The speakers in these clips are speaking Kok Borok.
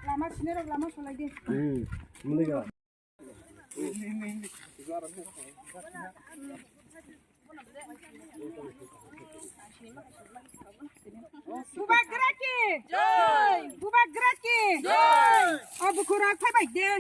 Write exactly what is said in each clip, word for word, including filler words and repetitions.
Lama sini rok lama solai di. Bubagra ki jai. Bubagra ki jai. Abu khura khai bai de.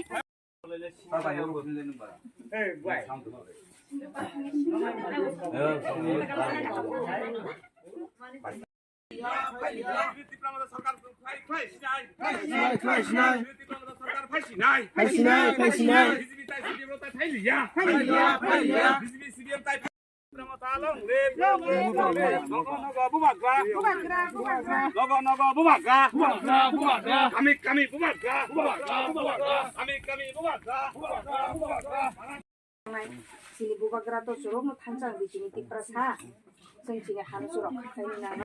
Bubagra, bubagra. Bubagra, bubagra. Bubagra, bubagra. Kami, kami, bubagra. Bubagra, bubagra. Kami, kami, bubagra. Bubagra, bubagra. Chini bubagra to chwrwkno thansa wngwi chini Tiprasa. Chwng chini hano chwrwk khaini nang.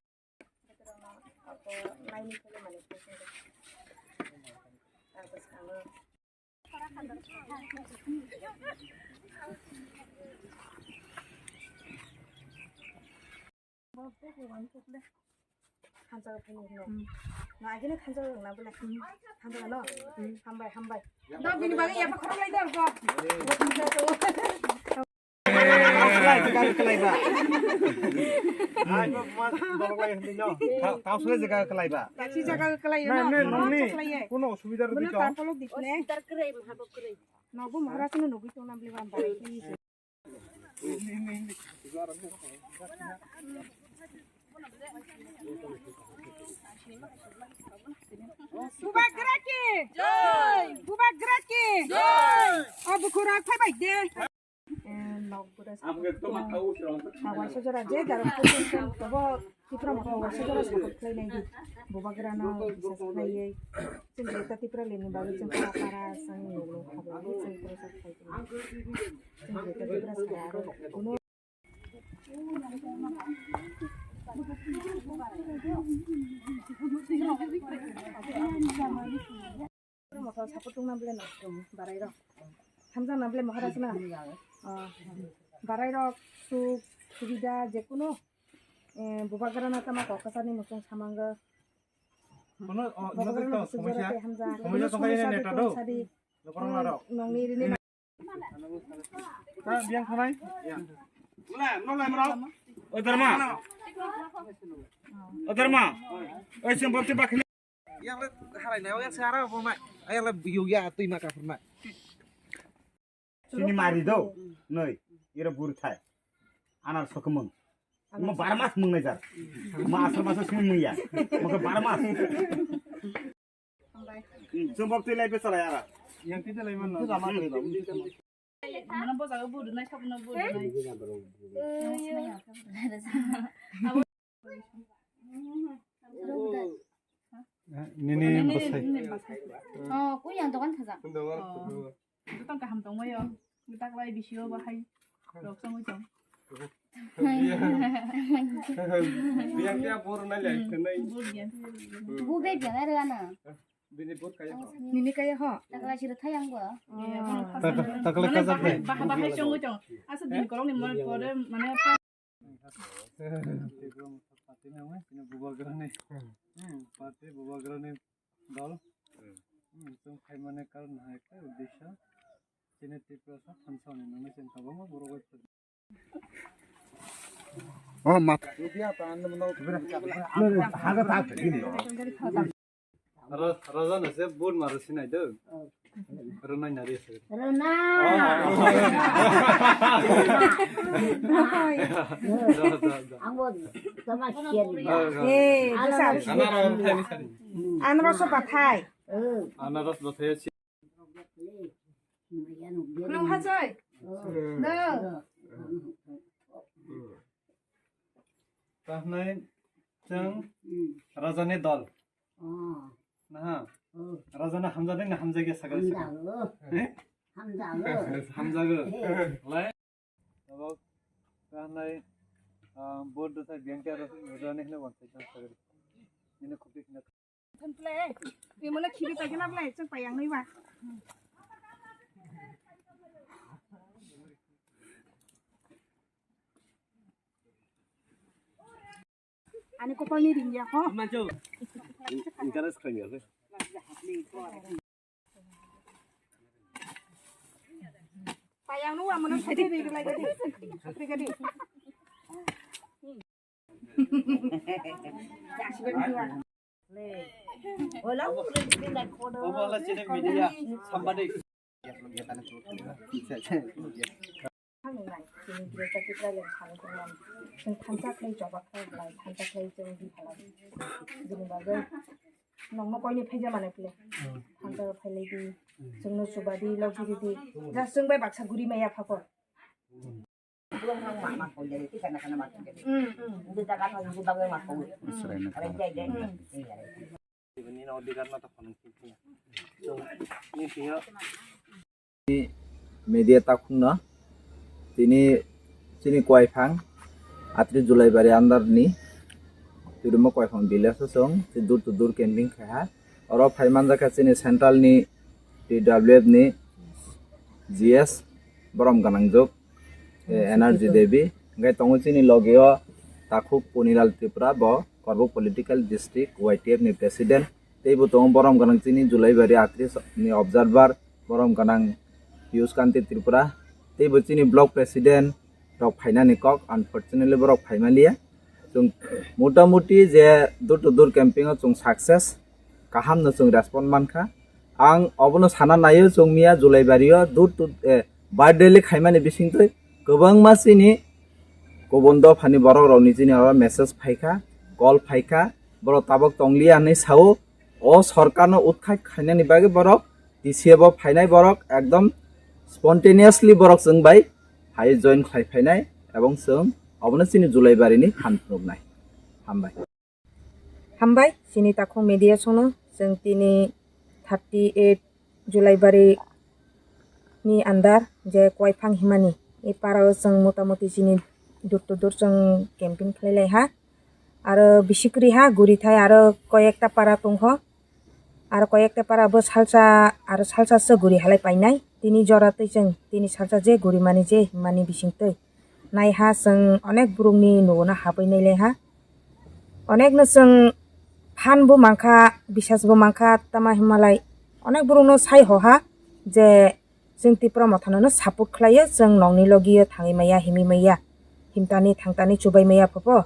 Thansa rok phai nang no. Hmm. No, agini thansa rok na bole. Hmm. Thansa no. Hmm. Hambai, hambai. Do bini bagwi yapha khorok lai do ko. Thansa rok. Kalai, kalai ba. Ai, bo mas borok lai hindi no. Tau, tau sule jaga kalai ba. Taksi jaga kalai no. Na, ne, no, nongni. Kalai ye. Kono osubida ro dito. Bono tarpolo dikne. Tar kre, maha bo kre. No, bo Maharaj no nugui tong na bole ba. Bubagra ki jai. Bubagra ki jai. Abu khura khai bai de. Eh, nok bura sa. Abu ke to ma khau sirong. Hawa sojora je daro kuching kuching tobo Tipra Motha hawa sojora support khlai nai di. Bubagra no support khlai ye. Chwng jeta Tipra leni bagwi chwng para para sang nulu habla chwng pro support khlai. Chwng jeta Tipra sara aro kuno. Mothor support tongna bole no, barai rok. Hamjak na bole Maharaj na. Oh, barai rok suk subida jekunu, eh, bubagra na tama kok kasani muchung samanga. Kono, oh, bubagra no suk somosya, jora te hamjak. Somosya tongkha somosya neta do. Sadi. Lokorong narok. Nongni rini. Ta biang khanai? Mula, mula, mula. O Dharma. O Dharma. Oi, sing bokti bakhi. Yang le harai nai, yang sara bo mai. Ayang le yogi atui ma kapur mai. Sini mari do. Noi, ira bur thai. Anar sokomong. Mo bar mas mung nai jar. Ma asal mas sini mung ya. Mo ke bar mas. Hmm, jumbo twi lai besa lai ara. Yang kita lai man. Mana bosa bu dunai, sab na bu dunai. Nini bosai. Oh, ku yang dokan khaja. Dokan kaham tongbaio. Taklai bisio bahai rok songwi tong. Biang khe bor nai lai khe nai. Bor biang. Bu be biang ai rana. Bini bor kaya ho. Nini kaya ho. Taklai sira thayang bo. Taklai kaja khe. Bahai bahai songwi tong. Asa din korong ni mon pore mane. Party nangwi, chini bubagrani. Hmm, party bubagrani dol. Hmm, chwng phaimani karon hai khe uddesho. Chini Tiprasa thansa ni nangwi chwng kwbangma borok bai. Oh, mat. Haga tak. Ro-, Roja no se bud maro sinai do. Ronai nari se. Rona. Roja, roja. Ang bo tama siya ni. Eh, ana ro thai ni sari. Anaros bathai. Anaros bathai si. Khulum hachoi. No. Tahnai chwng Rajani dol. Naha? Rajani hamjading na hamjagya sagra sagra? Hamjago. Hamjago. Lai. Tabok tahnai, ah, board dosai biang khe Rajani hino wansai sagra. Nini khupri hino. Thanplai, imana khibi paikhe na plai, chwng pai ang nai ba. Ani kopalni ringya ho. Encourage khaimya khe. Payang no amano phaidi ri lai gadi. Afrika di. Obo ala chini media sambadi. Thangnai, chini Greater Tipraland salo tongnai. Chwng thansa khlai choba khlai belai, thansa khlai chwng di phalai. Bini bagwi nokno koini phaija mane phle. Thansa phailai di, chwngno chuba di, logi di di. Just chwng bai baksa guri maya phakor. Bini odhikar no to kono. Chwng ni sio. Media takhukno tini chini Koiphang Atri Julaibari under ni Turuma Koiphang village o chwng door to door camping khai ha. Oro phai manjakha chini central ni T W F ni G S borom gwnang juk, eh, Energy Devi. Hingke tongo chini logi o takhuk Ponilal Tripura, bo Korbuk political district Y T F ni president. Tei bo tongo borom gwnang chini Julaibari Atri ni observer, borom gwnang Piyush Kanti Tripura. Tei bo chini block president rok phainani kok, unfortunately borok phaimaliya. Chwng motamuti je door to door camping o chwng success, kaham no chwng respond mankha. Ang obono sana naio, chwng miya Julaibari o door to, eh, birthday le khaimani bisingtwi kwbangma chini kubun dophani borok rokni chini oro message phaikha, call phaikha, borok tabok tongliya hinwi sao. O sorkarno utkhat khainani bagwi borok T C F o phainai borok ekdom spontaneously borok chwng bai hai join khlai phainai, ebong chwng obono chini Julaibari ni phan phunuknai. Hambai. Hambai, chini takhuk media songno, chwng tini thirty eight Julaibari ni andar je Koiphang himani, e para o chwng motamuti chini door to door chwng camping khlai lai ha. Aro bisi kwrwi ha guri thai, aro koyekta para tongkho. Aro koyekta para bo salsa, aro salsa se guri halai painai. Tini jora twi chwng, tini salsa je guri mani je himmani bising twi. Nai ha chwng onek borokni nogo no habwi nai lai ha. Onek no chwng phan bo mankha, bisas bo mankha, tama himmalai onek borok no sai ho ha je Chwng Tipra Mothano no support khlaio, chwng nokni logio thangwi maya, himwi maya, himtani thangtani chubai maya phopo.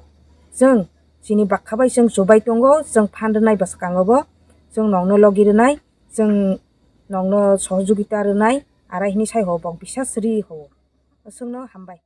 Chwng chini bakha bai chwng chubai tongo, chwng phan rwnai bwskango bo, chwng nokno logi rwnai, chwng nokno sohojogita rwnai, arai hwnwi sai ho bok bisas ri ho. Chwngno hambai.